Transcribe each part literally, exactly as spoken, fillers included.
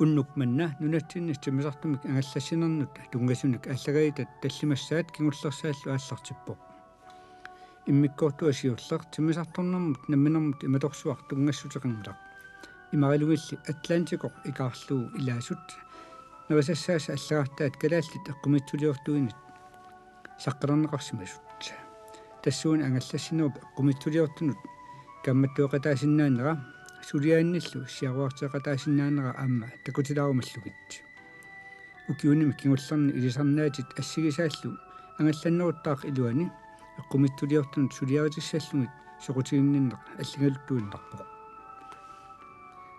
Unnuk manna nunatsinni timmisartumik angallassinernut tunngasunik aallakaatitat tallimassaat kingullersaallu aallartippoq. Immikkoortuat siulleq timmisartornermut namminermut imatorsuaq tunngassuteqanngilaq. Imaralugilli Atlanticoq ikaarlugu ilaasut nerisassaasa allagartaat kalaallit eqqumiitsuliortuinit saqqalerneqarsimasut. Tassuuna angallassinerup eqqumiitsuliortunut kaammattueqataasinnaanera suliaannillu siaruarteqataasinnaanera aamma takutilaarumallugit. Ukiunimi kingullerni ilisarnaatit assigisaallu angallanneruttaaq iluani eqqumiitsuliortunut suliaritissallugit soqutiginninneq alligaluttuinnarpoq.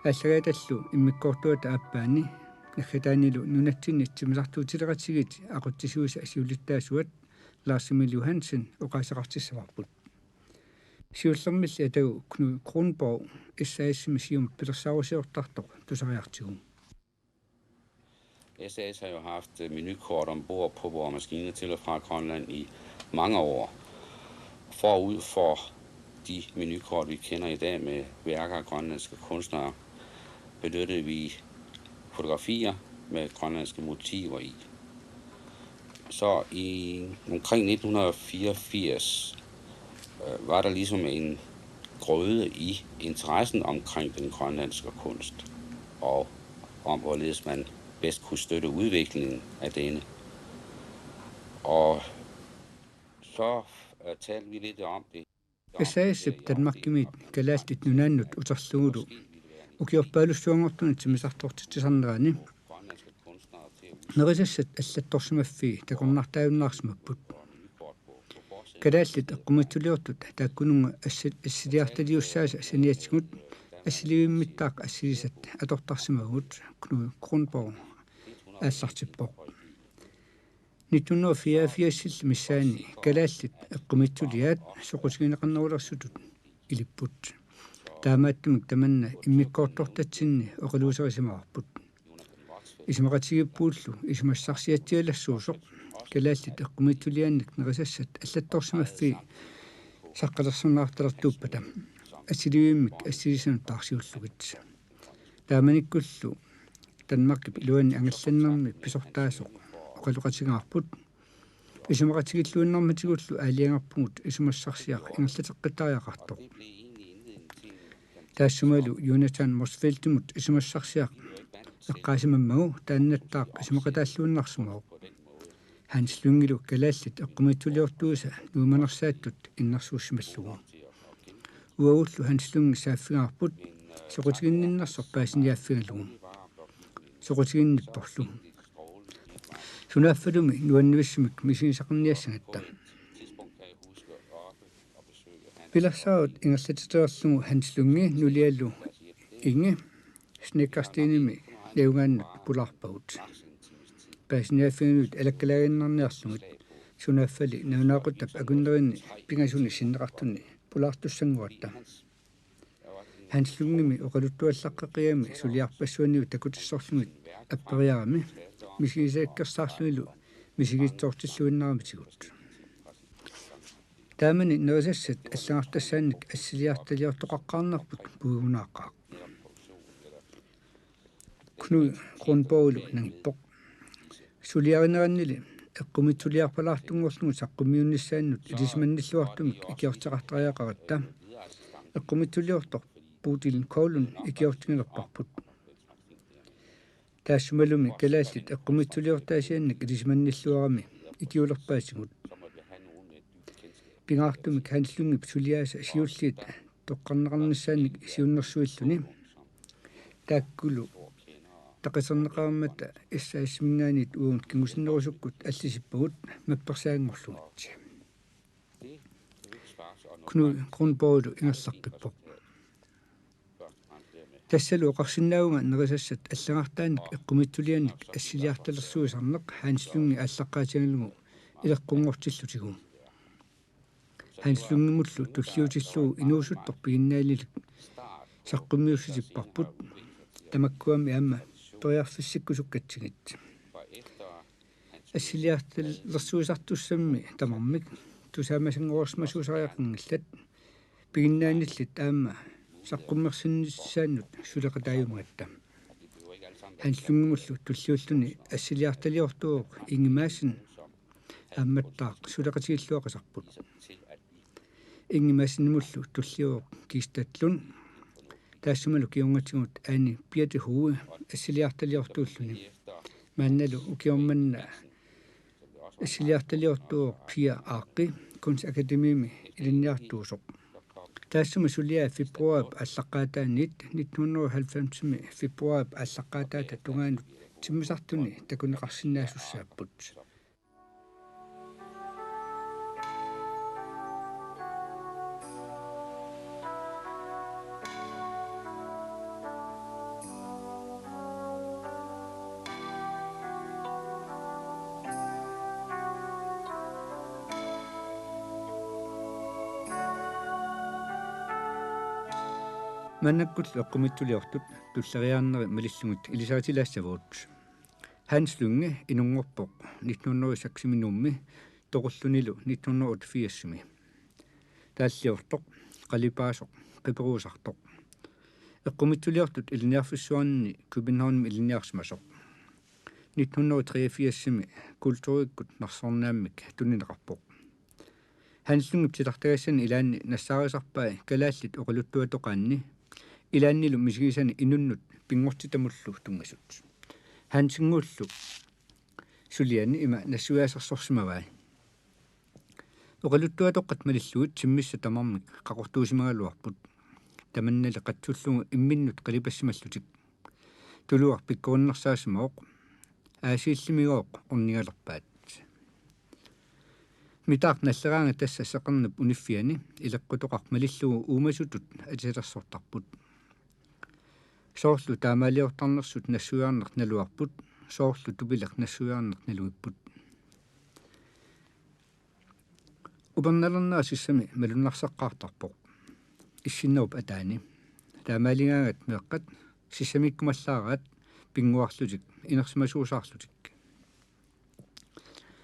Aallakaatallu immikkoortuata aappaani naggataanilu nunatsinni timmisartuutileqatigiit aqutsisuisa siulittaasuat Lars Emil Johansen oqaaseqartissavarput. Siullermilli atagu Knud Kronborg S A S-imi siumut pilersaarusiortartoq tusariartigu. S A S har jo haft øh, menukort ombord på vores maskiner til og fra Grønland i mange år. Forud for de menukort, vi kender i dag med værker af grønlandske kunstnere, benyttede vi fotografier med grønlandske motiver i. Så i omkring nitten hundrede og fireogfirs øh, var der ligesom en grøde i interessen omkring den grønlandske kunst, og om hvorledes man bedst kunne støtte udviklingen af denne. Og så øh, talte vi lidt om det. S A S-ip Danmarkimiit Kalaallit Nunaannut uterlugulu ukiorpaalussuanngortunut timmisartortitsisarnerani nerisassat allattorsimaffii takornartaajunnaarsimapput. Kalaallit eqqumiitsuliortut taakkununnga assi-, assiliartaliussaasa saniatigut assilivimmittaaq assilisat atortarsimavugut Knud Kronborg aallartippoq. Nitten hundrede og fireogfirs missaani kalaallit eqqumiitsuliaat soqutigineqarnerulersutut ilipput. Taamaattumik tamanna immikkoortortatsinni oqaluuserisimavarput. Isumaqatigiippuullu isumassarsiatsialassuusoq kalaallit eqqumiitsuliaannik nerisassat allattorsimaffii saqqalersorneqartalertuuppata assilivimmik assilisanut taarsiullugit. Taamanikkullu Danmarkip iluani angallannermi pisortaasoq oqaloqatigaarput. Isumaqatigilluinnarmatigullu aalajangerpugut isumassarsiaq ingerlateqqittariaqartoq. Taassumalu Jonathan Motzfeldtimut isumassarsiaq eqqaasimammagu taannattaaq isumaqataalluinnarsimavoq. Hans Lyngilu kalaallit eqqumiitsuliortuisa nuimanersaattut innersuussimallugu. Uagullu Hans Lynge saaffigaarput soqutiginninnersoq paasiniaaffigalugu. Soqutiginnipporlu. Sunaaffalumi nuannivissumik misigisaqarniassagatta. Pilersaarut ingerlatiterlugu Hans Lynge nulialu Inge Snekkerstenimi najugaannut pulaarpagut. Paasiniaaffigalugit alakkalaaginnarniarlugit sunaaffali nalunaaquttap akunnerini pingasuni sinneqartuni pulaartussannguatta. Hans Lyngemi oqaluttuallaqqeqqigami suliarpassuanilu takutissorlugit apperiarami misigisakkersaarlunilu misigissortilluinnaramitigut. Taamani nerisassat allagartassaannik assiliartaliortoqaqqaarnerput puigunaaqaaq. Knud Kronborgilu nangippoq. Suliarinerannili eqqumiitsuliarpalaartunngorlugu saqqummiunnissaannut ilisimannilluartumik ikiorteqartariaqaratta eqqumiitsuliortoq Bodil Kowlund ikiortigilerparput. Taassumalumi kalaallit eqqumiitsuliortaasiannik ilisimannilluarami ikiulerpaatigut. Pingaartumik Hans Lyngep suliaasa siulliit toqqarneqarnissaannik siunnersuilluni. Taakkulu taqiserneqarmata S A S-iminngaanniit uagut kingusinnerusukkut allisippagut mappersaanngorlugit. Knud Kronborgilu ingerlaqqippoq. Tassalu oqarsinnaavunga nerisassat allagartaannik eqqumiitsuliaannik assiliartalersuisarneq Hans Lynge aallaqqaatigalugu ileqqunngortillutigu. Hans Lyngemullu tulliutillugu inuusuttoq piginnaanilik saqqummiussisipparput tamakkuami aamma periarfissikkusukkatsigit. Assiliartalersuisartussammi tamarmik tusaamasanngorsimasuusariaqanngillat piginnaanillit aamma saqqummersinnissaannut suleqataajumatta. Hans Lyngimullu tulliulluni assiliartaliortuuvoq Inge Madsen aammattaaq suleqatigilluaqisarput. Inge Madsenimullu tulliuvoq Kistad Lund, taassumalu kingornatigut Anne Birthe Hue assiliartaliortuulluni. Maannalu ukioq manna assiliartaliortuuvoq Pia Aaqqi Kunstakademiimi ilinniartuusoq. Taassuma suliai februaarip aallaqqaataaniit nitten hundrede og halvfems-imi februaarip aallaqqaataata tungaanut timmisartuni takuneqarsinnaasussaapput. Maannakkullu eqqumiitsuliortut tulleriiaarneri malillugit ilisaritilaassavugut. Hans Lynge inunngorpoq nitten hundrede og seks-imi Nuummi, toqullunilu nitten hundrede og otteogfirs-imi. Taalliortoq, qalipaasoq, qiperusartoq. Eqqumiitsuliortut ilinniarfissuarni Københavnimi ilinniarsimasoq. Nitten hundrede og treogfirs-imi kulturikkut narsornaammik tunineqarpoq. Hans Lyngep titartagassani ilaanni nassaarisarpai kalaallit oqaluttuatoqaanni, ilaannilu misigisani inunnut pinngortitamullu tunngasut. Hansinnguullu suliani ima nassuiaasersorsimavai. Oqaluttuatoqqat malillugit timmissat tamarmik qaqortuusimagaluarput. Tamannali qatsullugu imminnut qalipassimallutik. Tuluaq pikkorinnersaasimavoq. Aasiillimigooq ornigalerpaat. Mitaaq nalleraangat tassa seqernup uniffiani ileqqutoqaq malillugu uumasutut atisalersortarput. Soorlu taamaaliortarnersut nassuiaarneq naluarput, soorlu tupileq nassuiaarneq naluipput. Upernalernera sissami malunnarseqqaartarpoq. Issinnerup ataani. Taamaaligaangat meeqqat sissamiikkumallaaraat pinnguarlutik, inersimasuusaarlutik.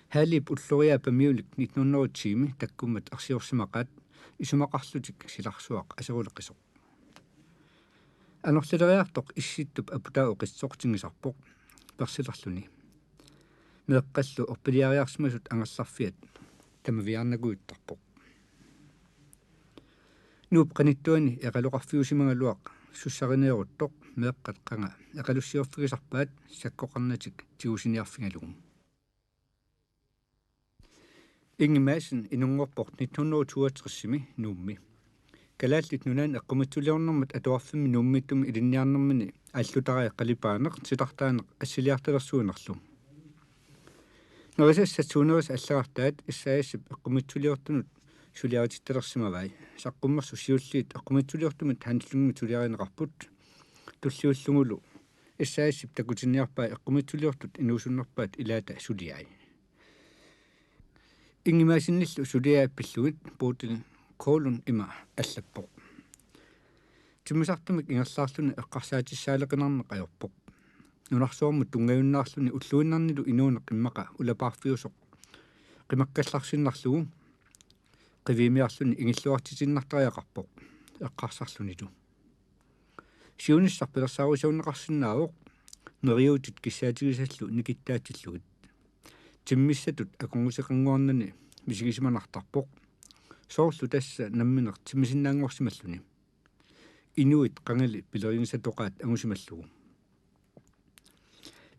Haliip ulloriaa Pamiulik nitten hundrede og ti-mi takkummat ersiorsimaqaat isumaqarlutik silarsuaq aseruleqisoq. Anorlileriartoq Issittup aputaa oqitsoq tingisarpoq persilerluni. Meeqqallu orpiliariarsimasut angerlarfiat tamaviaarnakujuttarpoq. Nuup qanittuani eqaloqarfiusimagaluaq sussarineeruttoq meeqqat qanga eqalussiorfigisarpaat sakkoqarnatik tigusiniarfigalugu. Inge Madsen inunngorpoq nitten hundrede og toogtres-imi Nuummi. Kalaallit Nunaanni Eqqumiitsuliornermut Atuarfimmi Nuummiittumi ilinniarnermini aallutarai qalipaaneq, titartaaneq assiliartalersuinerlu. Nerisassat suunerisa allagartaat S A S-ip eqqumiitsuliortunut suliaritittalersimavai. Saqqummersut siulliit eqqumiitsuliortumit Hans Lyngimit suliarineqarput. Tulliullugulu S A S-ip takutinniarpai eqqumiitsuliortut inuusunnerpaat ilaata suliai. Inge Madsenillu suliai pillugit Bodil Kaalund ima allappoq. Timmisartumik ingerlaarluni eqqarsaatissaaleqinarneq ajorpoq. Nunarsuarmut tunngajunnaarluni ulluinnarnilu inuuneq immaqa ulapaarfiusoq qimakkallarsinnarlugu qiviimiarluni ingilluartitiinnartariaqarpoq eqqarsarlunilu. Siunissaq pilersaarusiorneqarsinnaavoq neriuutit kissaatigisallu nikittaatillugit. Timmissatut akornuseqannguarnani misigisimanartarpoq. Soorlu tassa nammineq timmisinnaanngorsimalluni. Inuit qangali pilerigisatoqaat angusimallugu.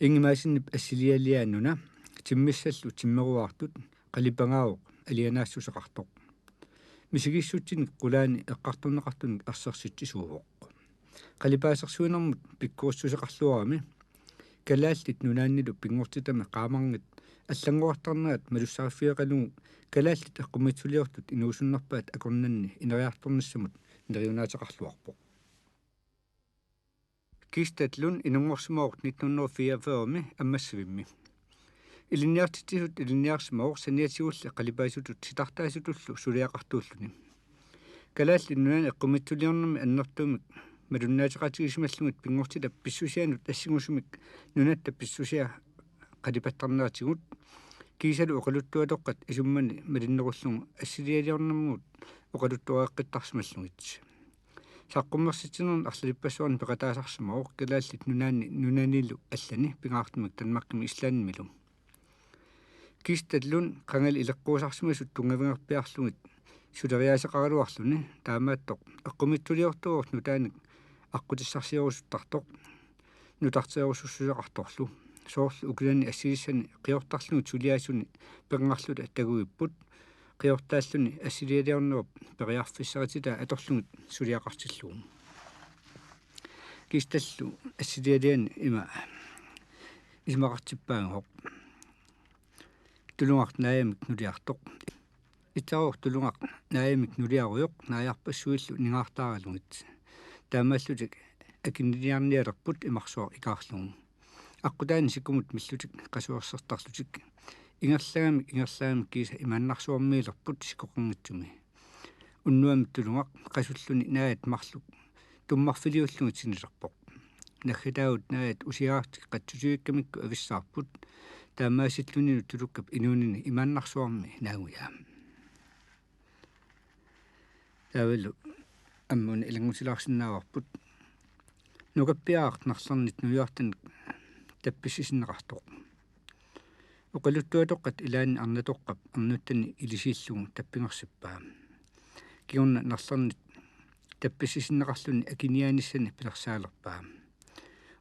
Inge Madsenip assilialiaa nuna timmissallu timmeruaartut qalipagaavoq alianaassuseqartoq. Misigissutsinik qulaani eqqartorneqartunik ersersitsisuuvoq. Qalipaasersuinermut pikkorissuseqarluarami Kalaallit Nunaannilu pinngortitami qaamarngit allanngorartarnerat malussariffigeqalugu kalaallit eqqumiitsuliortut inuusunnerpaat akornanni ineriartornissamut neriunaateqarluarpoq. Kistad Lund inunngorsimavoq nitten hundrede og fireogfyrre-mi Ammassivimmi. Ilinniartitsisutut ilinniarsimavoq saniatigulli qalipaasutut titartaasutullu suliaqartuulluni. Kalaallit Nunaanni Eqqumiitsuliornermi annertuumik malunnaateqatigisimallugit pinngortitap pissusianut assingusumik nunatta pissusia qalipattarneratigut kiisalu oqaluttuatoqqat isummani malinnerullugu assilialiornermigut oqaluttuareqqittarsimallugit. Saqqummersitsinermi arlalippassuarnik peqataasarsimavoq Kalaallit Nunaanni nunanilu allani pingaartumik Danmarkimi Islandimilu. Kiistallu qangali ileqquusarsimasut tunngavigerpiarlugit suleriaaseqaraluarluni, taamaattoq eqqumiitsuliortuuvoq nutaanik aqqutissarsiorusuttartoq nutarterusussuseqartorlu. Soorlu ukunani assilissani qiortarlugit suliaasuni pernarluta takugipput, qiortaalluni assilialiornerup periarfissarititaa atorlugit suliaqartillugu. Kiistallu assilialiani ima isumaqartippaagooq: Tulugaq naajamik nuliartoq. Itsarooq tulugaq naajamik nuliarujoq naajarpassuillu ningaartaaralugit. Taamaallutik akiniliarnialerput imarsuaq ikaarlugu. Aqqutaani sikumut millutik qasuersertarlutik. Ingerlagamik, ingerlagamik kiisa imaannarsuarmiilerput sikoqanngitsumi. Unnuami tulugaq qasulluni naajat marluk tummarfiliullugit sinilerpoq. Naggataavut naajat usiaartik qatsusivikkamikku avissaarput, taamaasillunilu tulukkap inuunini imaannarsuarmi naagujaa. Taavalu aamma una ilanngutilaarsinnaavarput: Nukappiaraq narlernit nujuartanik tappissisinneqartoq. Oqaluttuatoqqat ilaanni arnatoqqap arnuttani ilisiillugu tappingersippaa. Kingorna narlernit tappissisinneqarluni akiniaanissani pilersaalerpaa.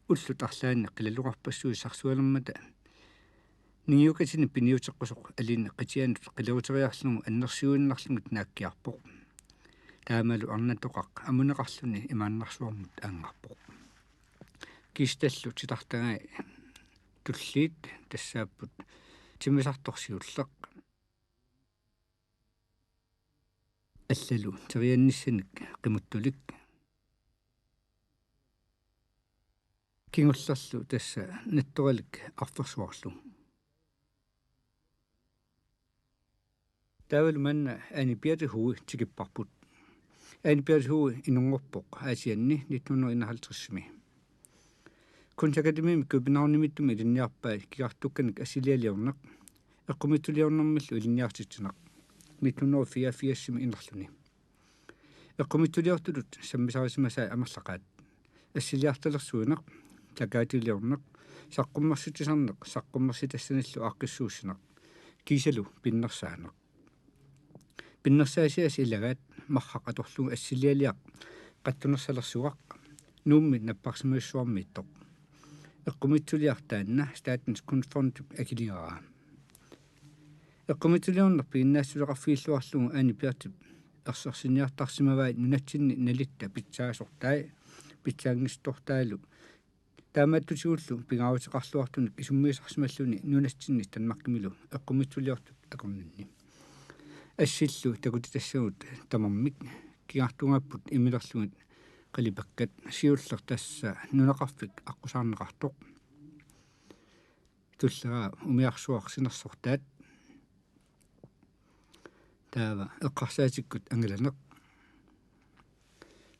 Ullut arlaanni qilalugarpassuit sarsualermata ningiukatini piniuteqqusoq aliinnaq qitianut qileruteriarlugu annersiuinnarlugit naakkiarpoq. Taamalu arnatoqaq amuneqarluni imaannarsuarmut aanngarpoq. Kiistallu titartagai tulliit tassaapput timmisartoq siulleq, allalu teriannissanik qimuttulik, kingullerlu tassa nattoralik arfersuarlu. Taavalu manna Aani Birthe Hue tikipparput. Aani Birthe Hue inunngorpoq Aasianni nitten hundrede enoghalvtredsimi. Kunstakademiimi Københavnimiittumi ilinniarpai kigartukkanik assilialiorneq, eqqumiitsuliornermillu ilinniartitsineq, nitten hundrede fireogfirsimi ingerluni. Eqqumiitsuliortutut sammisarisimasai amerlaqaat: assiliartalersuineq, plakatiliorneq, saqqummersitsisarneq, saqqummersitassanillu aaqqissuussineq, kiisalu pinnersaaneq. Pinnersaasiaasa ilagaat marraq atorlugu assilialiaq qattunersalersugaq Nuummi napparsimajussuarmiittoq. Eqqumiitsuliaq taanna Statens Kunstfondip akiligaraa. Eqqumiitsuliorneq piginnaassuseqarfigilluarlugu Aani Birthep ersersiniartarsimavai nunatsinni nalitta pitsaasortai pitsaanngitsortaalu, taamaattutigullu pingaaruteqarluartunik isummiisarsimalluni nunatsinni Danmarkimilu eqqumiitsuliortut akornanni. Assillu takutitassagut tamarmik kigartugaapput immilerlugit qalipakkat, siulleq tassa nunaqarfik aqqusaarneqartoq. Tulleriiaat umiarsuaq sinersortaat. Taava eqqarsaatikkut angalaneq.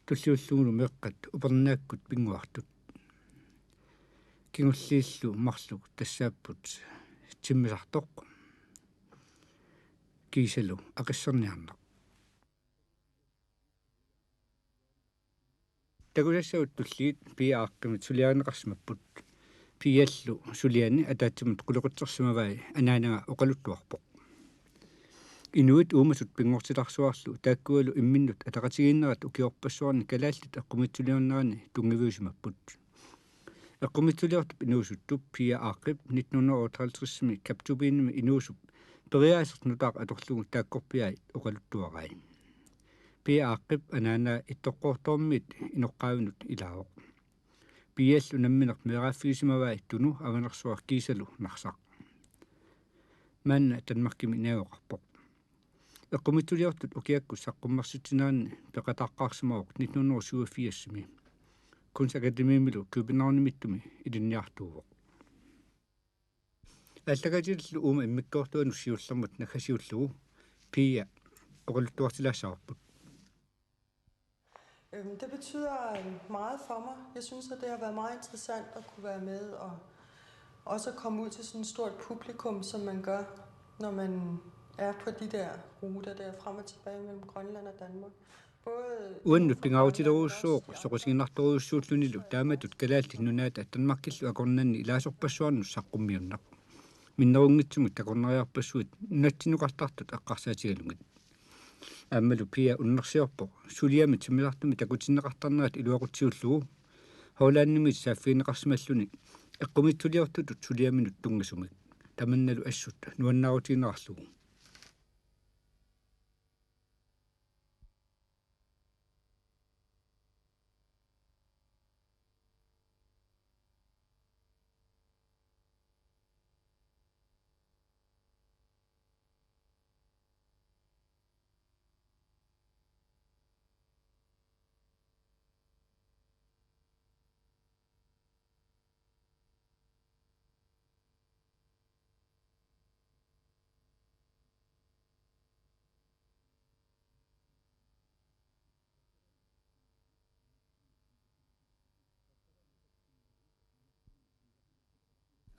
Tulliullugulu meeqqat upernaakkut pinnguartut. Kingulliillu marluk tassaapput timmisartoq, kiisalu aqisserniarneq. Takusassagut tulliit Pia Aaqqimit suliarineqarsimapput. Piallu suliani ataatsimut qulequtsersimavai anaanaga oqaluttuarpoq: Inuit uumasut pinngortitarsuarlu taakkualu imminnut ataqatigiinnerat ukiorpassuarni kalaallit eqqumiitsuliornerani tunngaviusimapput. Eqqumiitsuliortup inuusuttup Pia Aaqqip nitten hundrede og otteoghalvtredsimi Kap Tubinimi inuusup periaaseq nutaaq atorlugu taakkorpiaat oqaluttuarai. Pia Aaqqip anaanaa Ittoqqortoormiit inoqqaavinut ilaavoq. Piallu nammineq meeraaffigisimavai Tunu, Avanersuaq kiisalu Narsaq. Maanna Danmarkimi najugaqarpoq. Eqqumiitsuliortut ukiakkut saqqummersitsinerani peqataaqqaarsimavoq nitten hundrede og syvogfirsimi. Kunstakademiimilu Københavnimiittumi ilinniartuuvoq. Aallakaatitillu uuma immikkoortuanut siullermut naggasiullugu Pia oqaluttuartilaassavarput. Øhm, det betyder øh, meget for mig. Jeg synes, at det har været meget interessant at kunne være med og også at komme ud til sådan et stort publikum, som man gør, når man er på de der ruter der frem og tilbage mellem Grønland og Danmark. Uannut pingaarutilerujussuuvoq soqutiginartorujussuullunilu taamatut Kalaallit Nunaata Danmarkillu akornanni ilaasorpassuarnut saqqummiunnaq. Minnerunngitsumik takornariarpassuit nunatsinnukartartut eqqarsaatigalugit. Aammalu Pia unnersiorpoq suliami timmisartumi takutinneqartarnerat iluaqutsiullugu Hollandimiit saaffigineqarsimalluni eqqumiitsuliortutut suliaminut tunngasumik. Tamannalu assut nuannaarutigineqarlugu.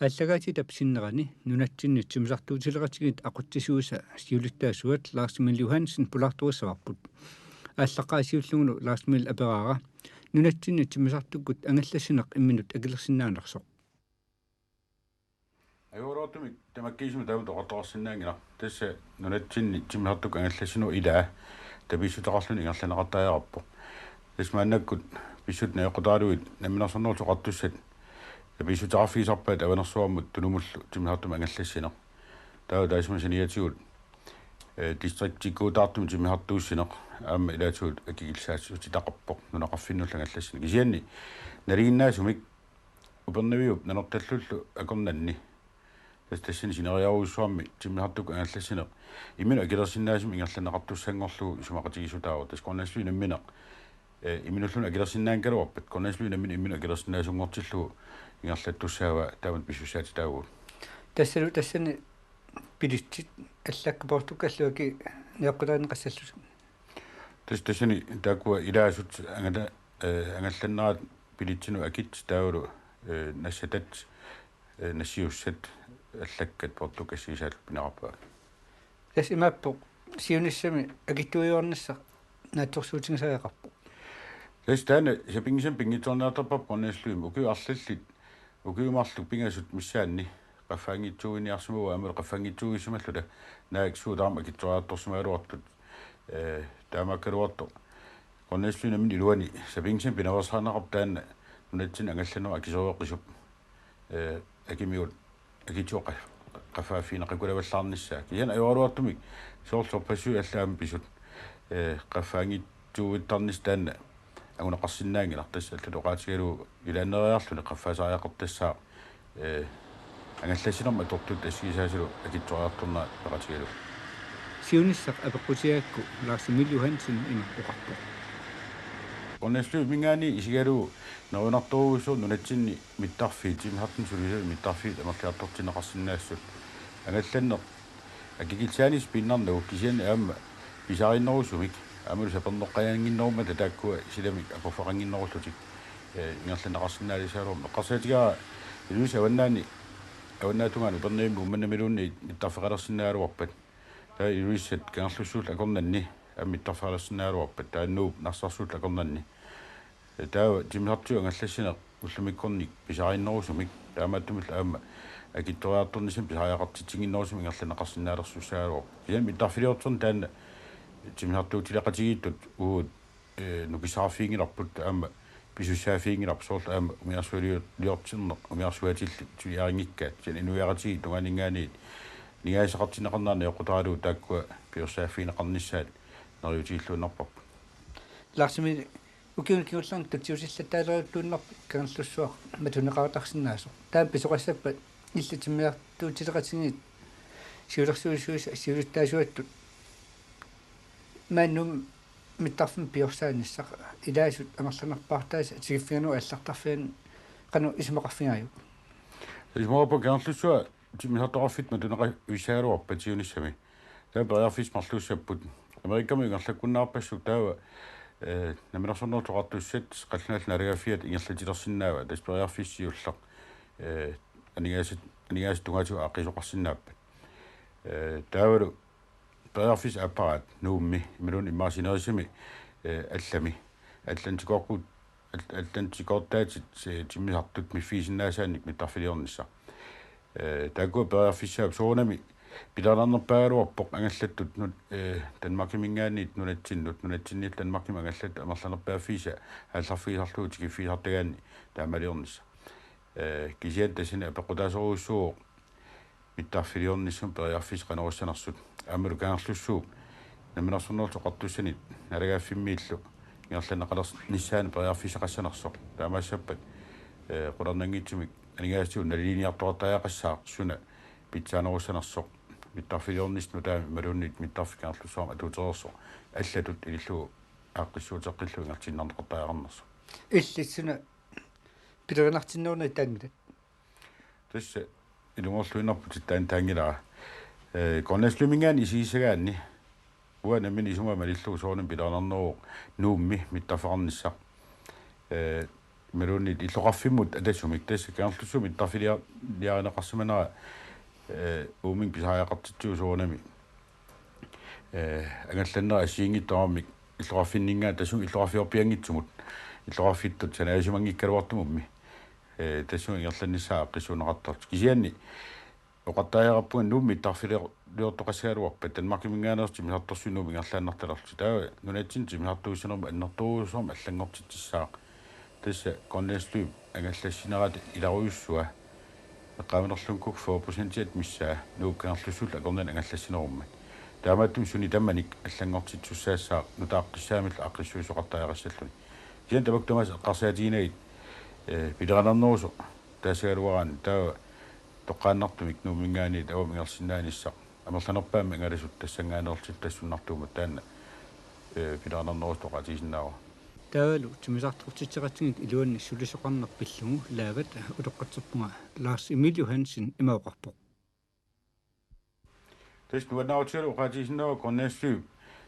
Aallakaatitap sinnerani nunatsinni timmisartuutileqatigiit aqutsisuisa siulittaasuat Lars Emil Johansen pulaartorissavarput. Aallaqqaasiullugulu Lars Emil aperaara: Nunatsinni timmisartukkut angallassineq imminut akilersinnaanersoq? Ajoraluartumik tamakkiisumik taama oqartoqarsinnaanngilaq. Tassa nunatsinni timmisartukkut angallassinerup ilaa tapiissutaqarluni ingerlanneqartariaqarpoq. Tassa maannakkut pissutsit najoqqutaraluit Namminersornerullutik Oqartussat tapiissuteqarfigisarpaat Avanersuarmut tunumullu timmisartumik angallassineq. Taava taassuma saniatigut, eh, distriktikkuutaartumik timmisartuussineq aamma ilaatigut akikillisaassutitaqarpoq nunaqarfinnullu angallassineq. Kisianni nalinginnaasumik Upernaviup Nanortallullu akornanni, tassa tassani sineriarujussuarmi timmisartukkut angallassineq imminut akilersinnaasumik ingerlanneqartussanngorlugu isumaqatigiissutaavoq. Tassa Grønlandsflyet nammineq, eh, imminulluunniit akilersinnaanngilagut, Grønlandsflyet nammineq imminut akilersinnaasunngortillugu ingerlattussaavaa taamatut pisussaatitaavugut. Tassalu tassani billetsit allakkat poortukkallu akit najoqqutarineqassallutik? Tassa tassani taakkua ilaasut angata-, eh, angallannerat billetsinut akit taavalu, eh, nassatat, eh, nassiussat allakkat poortukkat assigisaallu pineqarpaat. Tassa imaappoq siunissami akitsuiuarnissaq naatsorsuutigisariaqarpoq. Tassa taanna sapinngisamik pinngitsoorniartarparput Grønlandsflymi ukiut arlallit, ukiut marluk pingasut missaanni qaffaanngitsuuiniarsimavaat aammalu qaffaanngitsuuissimalluta naak suut taama akitsoriartorsimagaluartut, eh, taamaakkaluartoq. Grønlandsflyet nammineq iluani sapinngisamik pinaveersaarneqarpoq taanna nunatsinni angallannerup akisoqisup, eh, akimigut akitsuoqa qaffaaffigineqakulavallaarnissaa. Kisianni ajoraluartumik soorlu sorpassuit allat aamma pisut, eh, qaffaanngitsuuittarnissaq taanna anguneqarsinnaanngilaq, tassa allatut oqaatigalugu ilaanneeriarluni qaffaasariaqartassaaq, eh, angallassinermut atortut assigisaasalu akitsoriartornerat peqatigalugu. Siunissaq apeqqutigigakku Lars Emil Johansen ima oqarpoq. Grønlandsflyminngaanniit isigalugu neriunartorujussuuvoq nunatsinni mittarfiit, timmisartunut sulisusut mittarfiit amerliartortinneqarsinnaassut. Angallanneq akikillisaanissaq piinnarnagu kisianni aamma pisariinnerusumik aammalu sapernoqqaannginnerummata taakkua silamik aporfeqannginnerullutik, eh, ingerlanneqarsinnaalisaraluarmat. Eqqarsaatigaara Ilulissat avannaani, avannaatungaani Upernavimmi Uummannamiluunniit mittarfeqalersinnaagaluarpat, taava Ilulissat Kangerlussuullu akornanni aamma mittarfeqalersinnaagaluarpat, taava Nuup Narsarsuullu akornanni. Taava timmisartukkut angallassineq ullumikkornit pisariinnerusumik, taamaattumillu aamma akitsoriartornissamik pisariaqartitsinnginnerusumik ingerlanneqarsinnaalersussaagaluarpoq. Kisianni mittarfiliorterneq taanna timmisartuutileqatigiittut uagut, eh, nukissaqarfiginngilarput aamma pisussaaffiginngilarput, soorlu aamma umiarsualiortinneq umiarsuatillit suliarinngikkaat, kisianni inuiaqatigiit tungaaninngaanniit aningaasaqartinneqarnerat najoqqutaralugu taakkua pisussaaffigineqarnissaat neriuutigilluinnarparput. Lars Emil, ukiuni kingullerni tutsiutillattaaleruttuinnarpit Kangerlussuaq matuneqartarsinnaasoq. Taanna pisoqassappat illit timmisartuutileqatigiit siulersuisuisa siulittaasuattut maani Nuummi mittarfimmik piorsaanissaa, ilaasut amerlanerpaartaasa tiguffigalugu aallartarfiani qanoq isumaqarfigaajuk? Isumaqarpunga Kangerlussuaq timmisartoqarfittut matuneqavissaagaluarpat siunissami. Taava periarfissat marluussapput. Amerikami ingerlakkunnaarpassuk taava, eh, Namminersornerullutik Oqartussat qallunaat naalagaaffiat ingerlatilersinnaavaat, tassa periarfissaq siulleq, eh, aningaasat, aningaasat tungaatigut aaqqiisoqarsinnaappat. Eh, taavalu periarfissat aapparaat Nuummi imaluunniit immaqa sinerissami eh, allami. Atlantikoorput, At-, Atlantikoortaatit, eh, timmisartut miffiisinnaasaannik mittarfiliornissaq. Eh, taakku periarfissaat soorunami pilerinarnerpaagaluarpoq angallattut nut-, eh, Danmarkiminngaanniit nunatsinnut, nunatsinnit Danmarkimut angallattut amerlanerpaaffiisa aallarfigisarlugu tikiffigisartagaanni taamaaliornissaq. Eh, kisianni tassani apeqqutaasorujussuuvoq mittarfiliornissaq periarfissat qanorussanersut. Aammalu Kangerlussuup Namminersornerullutik Oqartussanit naalagaaffimmiillu ingerlanneqalernissaanut periarfissaqassanersoq. Taamaassappat, eh, qularnanngitsumik aningaasatigut naliliiniartoqartariaqassaaq suna pitsaanerussanersoq mittarfiliornissaq nutaamik imaluunniit mittarfik Kangerlussuarmi atuutereersoq allatut ilillugu aaqqissuuteqqillugu ingerlatiinnarneqartariaqarnersoq. Illit suna pilerinartinnerunerit taanngilat? Tassa ilumoorluinnarputit taanna taanngilara. Eh, Grønlandsløbiminngaanniit isigissagaanni uanga nammineq isumaa malillugu soorunami pilerinarneruvoq Nuummi mittarfeqarnissaq. Eh, imaluunniit illoqarfimmut atasumik tassa Kangerlussuup mittarfilia-, liarineqarsimanera, eh, Uummik pisariaqartitsivoq soorunami. Eh, angallannera assigiinngitsoq aamma illoqarfinninngaanniit tassunga illoqarfiorpianngitsumut illoqarfittut sanaasimanngikkaluartumummi. Eh, tassunga ingerlannissaa aaqqissuunneqartartoq. Kisianni oqartariaqarpunga Nuummi mittarfiliortoqassagaluarpat Danmarkiminngaanneersoq timmisartorsuit Nuummi ingerlaannartalerlutik. Taava nunatsinni timmisartuussinermut annertoorujussuarmik allanngortitsissaaq. Tassa Grønlandsløb angallassinerata ilarujussua. Eqqaamanerlunngikkukkit fyrre procentiat missaa Nuup Kangerlussuullu akornanni angallassinerummat. Taamaattumik suni tamanik allanngortittussaassaaq nutaaqqissaamillu aaqqissuisoqartariaqassalluni. Kisianni tamakku tamaasa eqqarsaatiginagit, eh, pilerinarnerusoq taassagaluaraanni taava toqqaannartumik Nuumminngaanniit avammut ingerlasinnaanissaq amerlanerpaamik angalasut tassanngaanneerlutik tassunnartuummat taanna, eh, pilerinarnerusoq oqaatigisinnaavara. Taavalu timmisartortitseqatigiit iluanni sulisoqarneq pillugu laavat utoqqatserpunga Lars Emil Johansen ima oqarpoq. Tassa nuannaarutigalugu oqaatigisinnaavara Grønlandsløb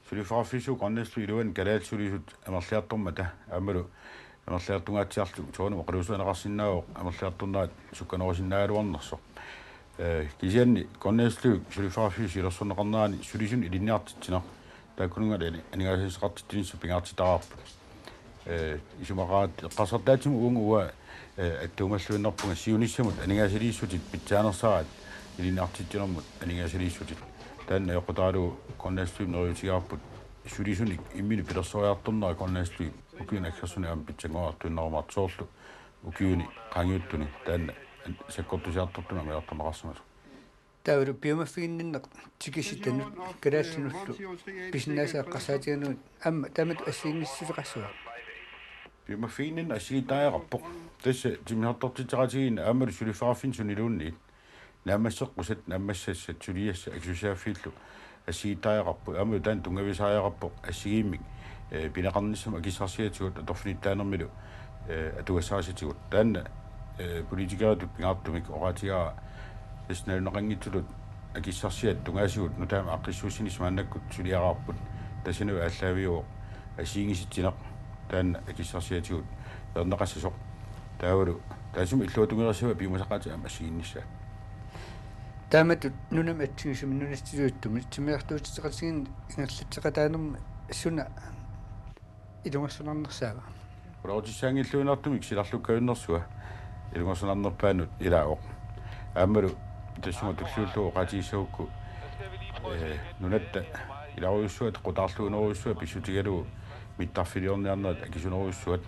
suliffeqarfissuup Grønlandsløb iluani kalaallit sulisut amerliartormata aammalu amerliartungaatsiarlugu soorunami oqaluuseqarneqarsinnaavoq amerliartornerat sukkanerusinnaagaluarnersoq. Eh, kisianni Grønlandsløb suliffeqarfissuup siulersorneqarnerani sulisunut ilinniartitsineq taakkununnga ani-, aningaasaliisaqartitsinissaq pingaartitaraarput. Eh, isumaqaratta eqqarsartaatsimut uunga uanga, eh, attuumalluinnarpunga siunissamut aningaasaliissutit pitsaanersaraat ilinniartitsinermut aningaasaliissutit. Taanna ajoqutaralugu Grønlandsløb neriuutigaarput sulisunik imminut pilersoriartornera Grønlandsløb ukiuni aggersuni aamma pitsanngoriartuinnarumaartoq soorlu ukiuni qaangiuttuni taanna sakkortusiartortumik anguniartorneqarsimasoq. Taavalu piumaffiginninneq tikisitanut kalaallinullu pisinnaasat eqqarsaatigalugu aamma taamatut assigiinngissuseqassavat. Piumaffiginninneq assigiittariaqarpoq. Tassa timmisartortitseqatigiinneq aammalu suliffeqarfinni suniluunniit. Naammasseqqusat, naammassassat, suliassat, akisussaaffiillu assigiittariaqarput. Aammalu taanna tunngavisariaqarpoq assigiimmik, eh, pineqarnissamut akissarsiatigut atorfinittaanermilu, eh, atugassarisatigut. Taanna, eh, politikeritut pingaartumik oqaatigaara tassa nalunaqanngitsutut akissarsiat tungaasigut nutaamik aaqqissuussinissaq maannakkut suliaraarput. Tassani aallaaviuvoq assigiinngisatsineq taanna akissarsiatigut peerneqassasoq. Taavalu taassuma illuatungeriissavaa piumasaqaatit aamma assigiinnissaat. Taamatut nunami atsigisumi nunatsinni uattumi timmisartuutitseqatigiinneq ingerlatseqataanermi suna ilungersunarnersaava? Ularutissaanngilluinnartumik silarlukkajunnersua ilungersunarnerpaanut ilaavoq. Aammalu tassunga tulliullugu oqaatigissagukku, eh, nunatta ilarujussuaq qutaarluinerujussuaq pissutigalugu mittarfiliorniarnerit akisunerujussuat.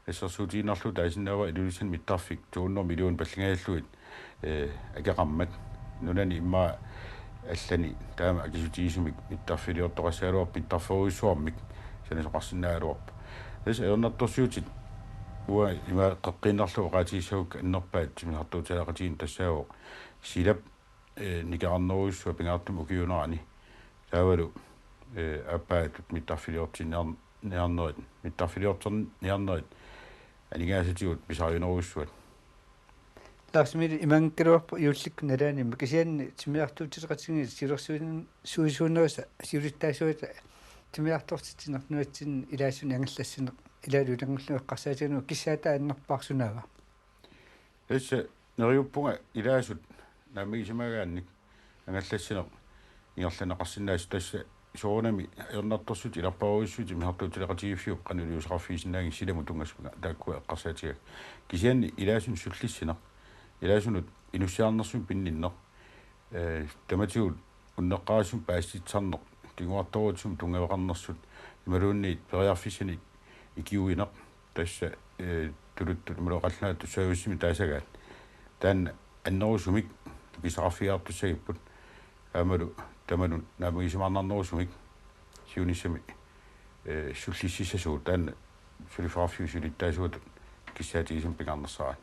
Assersuutigiinnarlugu taasinnaavara Ilulissani mittarfik to hundrede millioner pallingajallugit, eh, akeqarmat. Nunani immaqa allani taama akisutigisumik mittarfiliortoqassagaluarpoq mittarferujussuarmik sanasoqarsinnaagaluarpoq. Tassa ajornartorsiutit uanga ima qeqqiinnarlugu oqaatigissagukku annerpaat timmisartuutigineqatigiinneq tassaavoq silap, eh, nikerarnerujussuaq pingaartumik ukiuunerani. Taavalu, eh, aappaatut mittarfiliortinniar-, niarnerit, mittarfiliorterniarnerit aningaasatigut pisariunerujussuat. Lars Emil, imaanngikkaluarpoq juullikkut nalaanimmat, kisianni timmisartuutitseqatigiit siulersuin-, suisuunerisa siulittaasuata timmisartortitsineq nunatsinni ilaasuni angallassineq ilaalu ilanngullugit eqqarsaatigalugu kissaataa annerpaaq sunaava? Tassa neriuppunga ilaasut naammagisimagaannik angallassineq ingerlanneqarsinnaasut, tassa soorunami ajornartorsiutit ilarpaarujussuit misissortuutileqatigiiffiup qanoq iliuuseqarfigisinnaanngitsoq silamut tunngasut taakku eqqarsaatigaakka. Kisianni ilaasunut sullissineq, ilaasunut inussiarnersumik pinninneq, ee, tamatigut unneqqarissumik paasissutissarneq, kinguartorujussuarmik tunngaveqarnersut, imaluunniit periarfissanik ikiuineq, tassa, ee, tuluttut imaluunniit qallunaatut tussaajussuarmik taasagaat. Taanna annerusumik pisaqarfigiartussagipput. Aammalu tamanut naammagisimaarnarnerusumik siunissami, ee, sullississasugut, taanna suliffeqarfiup siulittaasuatut kissaatigisumik pingaarnersaat.